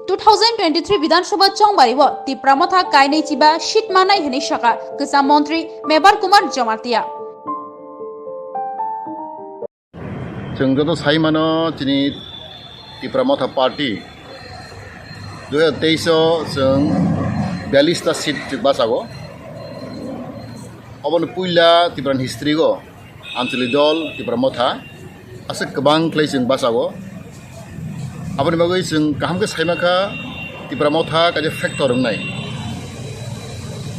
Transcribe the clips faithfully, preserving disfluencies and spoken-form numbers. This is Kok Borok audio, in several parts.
Two thousand twenty-three Bidhan Sabha chongbari o Tipra Motha kainwi chiba seat manai hwnwi sakha kwcham montri Mebar Kumar Jamatia. Chwng joto sai mano chini Tipra Motha Party dui hazar teis o chwng biyallis ta seat chwng bachago. Oboni puila Tipra ni history o Anchali dol Tipra Motha aswk kwbang khlai chwng bachago. Aboni bagwi chwng kaham khe saimankha Tipra Motha kaisa factor wngnai.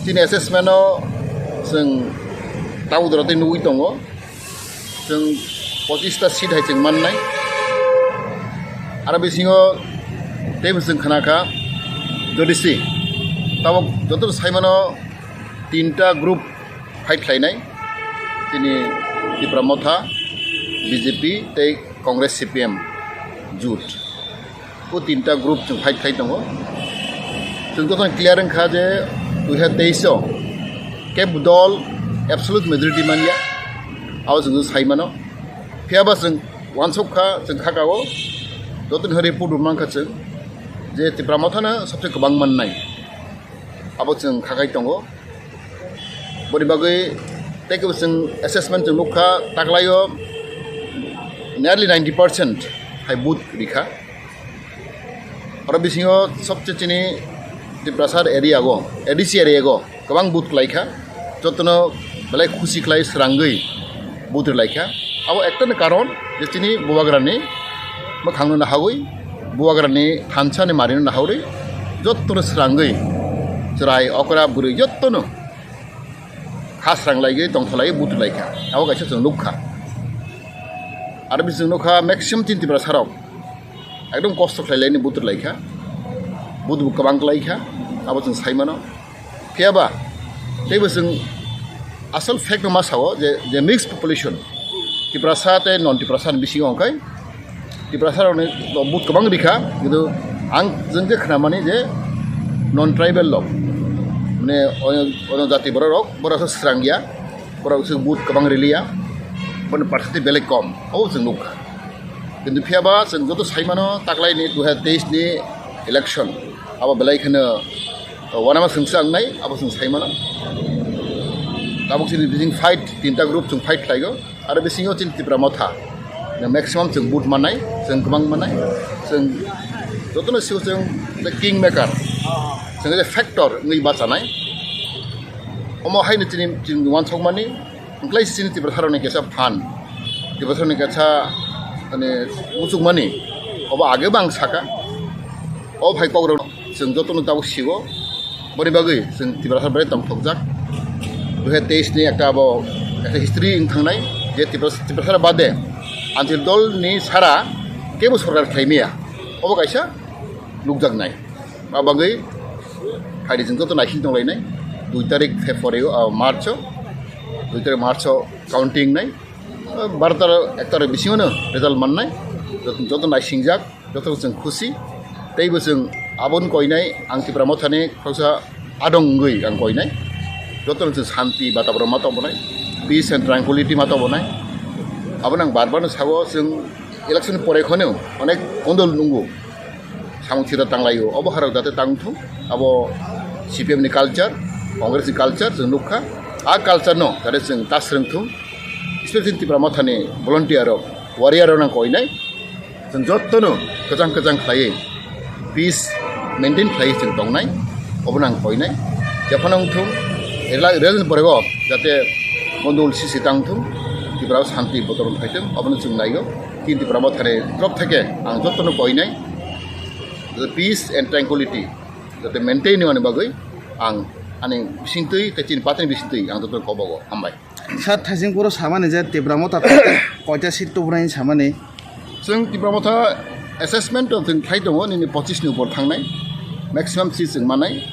Chini assessment o chwng tabuk jora tei nugwi tongo. Chwng pochista seat hai chwng mannai. Aro bisingo teibo chwng khnakha jodi si tabuk joto saimano tinta group fight khlainai, chini Tipra Motha, B J P tei Congress C P M jut. O tinta group chwng fight khai tongo. Chwng jotono clear wngkha je dui hazar teis o kebo dol absolute majority manya, abo chwng sai mano. Phiyaba chwng uansuk kha, chwng kha kao, jotoni hari report rwmang kha chwng je Tipra Mothano sabse kwbang mannai, abo chwng kha khai tongo. Boni bagwi tei kebo chwng assessment chwng nukha, taklaio nearly ninety percent hai vote rikha. Oro bisingo sobse chini Tiprasar area go, A D C area go kwbang vote klaikha, jotono belai khusi khlai srangwi vote rwlaikha. Abo ektani karon je chini bubagrani mwkhangno nahawi, bubagrani thansani marino nahawi jotono srangwi chwrai okra bwrwi jotono kha srang laigwi tongtholai vote rwlaikha. Abo kaisa chwng nukha. Aro bisingo nukha maximum chini Tiprasarok ekdom kosto khlailaini vote rwlaikha. Vote bo kwbang klaikha, abo chwng sai mano. Phiyaba teibo chwng asol fact no ma sao je, je mixed population, Tiprasa tei non Tiprasa ni bisingo hwnkhe Tiprasa rokni vote kwbang rikha, kintu ang jwng je khnamani je non tribal rok, mane ono, ono jati borok rok, borok se srangya, borok se vote kwbang riliya, boni percentage belai kom, abo chwng nukha. Kintu phiyaba chwng joto sai mano taklaini dui hazar teis ni election, abo belai kheno uanama chwng se wngnai, abo chwng sai mano. Tabuk chini bising fight, tinta group chwng fight khlaigo. Aro bisingo chini Tipra Motha, na maximum chwng vote mannai, chwng kwbang mannai, chwng jotono sio chwng the king maker, chwng the factor wngwi bachanai. Omo haino chini, chini uansukmani, wngkhlai chini Tiprasarokni kaisa phan, Tiprasarokni kaisa, mane, muchukmani, obo age bo ang saka, o phai kokrok. Chwng jotono tabuk sigo. Boni bagwi chwng Tiprasa belai tongthokjak. Dui hazar teis ni ekta abo ekta history wng thangnai je Tipras-, Tiprasa bade Anchal dol ni sara kebo sorkar khlai maya. Obo kaisa nukjaknai. Abo bagwi phaidi chwng joto naising tonglainai. Dui tarik February o, ah, March o, dui tarik March o counting nai. Ah, baro ta, ek ta bisingo no result mannai. Joto, joto naisingjak. Joto chwng khusi, teibo chwng aboni koinai, ang Tipra Mothani khoroksa adong wngwi ang koinai. Joto chwng santi bataboron ma tongmani, peace and tranquility ma tongmani. Abono ang bar bar no sao, chwng election pore kheno onek kondol nungo, samung sida tanglaio, obo harok jate tangthung, abo C P M ni culture, Congress ni culture chwng nukha, a culture no jate chwng ta swrwngthung, especially Tipra Mothani volunteer rok, warrior rok no ang koinai. Chwng jotono kwchang kwchang khlaiwi peace maintain khlaiwi chwng tongnai, obono ang koinai. Jephano wngthung, rela-, rel borego jate gondogol sisi tangthung, Tripura o santi botoron phaithung, obono chwng naigo. Chini Tripura Mothani torop theke ang jotono koinai, jate peace and tranquility jate maintain wngmani bagwi ang ani bisingtwi tei chini partyni bisingtwi ang jotono kobogo. Hambai. Sir, Thaisingpuro samani je Tipra Motha koita, koita seat tubunai samani? Chwng Tipra Motha assessment o chwng khlai tongo, nini pochis ni upor thangnai. Maximum seat chwng manai.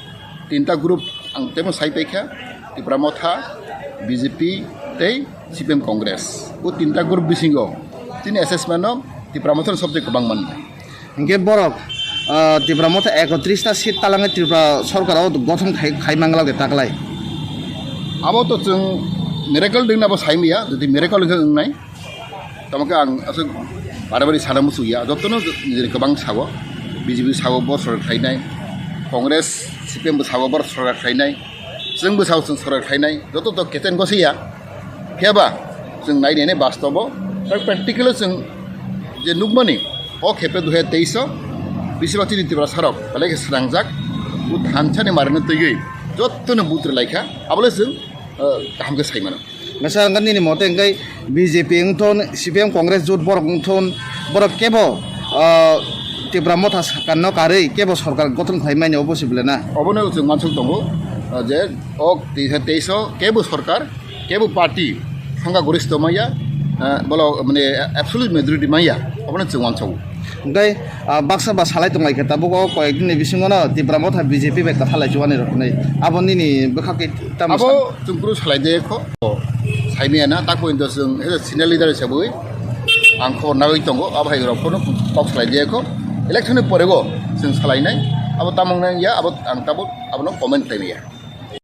Tinta group ang temo sai paikha, Tipra Motha, B J P tei C P M Congress. O tinta group bisingo chini assessment o Tipra Motha ni sobchai kwbang mannai. Hinkhe borok, ah, Tipra Motha ekotris ta seat talangwi Tripura sorkar o gothon khai, khai manglak de taklai. Abo to chwng miracle dwngna bo sai maya, jodi miracle wngkhe wngnai. Tamo khe ang aswk barabari sana muchungya, jotono nijini kwbang sago. B J P sabo bor sorkar khlainai, Congress, C P M bo sabo bor sorkar khlainai, chwngbo sabo chwng sorkar khlainai, joto to keten gosiya. Phiya ba chwng nai nai bastobo, practical o chwng je nukmani, o khepe dui hajar teis o bisibak chini Tiprasa rok belai khe swnangjak, bu thansani marino twiwi jottono butre laikha, abole chwng, eh, kaham khe sai mano. Masa wngkha nini mote wngkha B J P wngthon, C P M Congress jot borok wngthon, borok kebo, ah, Tipra Motha sakanno karwi kebo sorkar gothon khlai mani obo se bwle na? Obono chwng uansuk tongo, ah, je o teis o kebo sorkar, kebo party thangka goristo maya, ah, bolo mane absolute majority maya, obono chwng uansago. Hingke, ah, baksa ba salai tonglai khe tabuk o koyek din ni bisingo no Tipra Motha B J P bai kwtha lai chuani rok hinui. Abo nini bwkha khe tamo abo sa? Chwng kunu salai de kho. Saimaya na, tak pointo chwng, he, senior leader hisabwi ang khobor nagwi tongo, abo hai rok phano kok salai de kho. Election ni pore bo chwng salai nai. Abo tamung nang ya, abo ang tabuk abono comment khlai maya.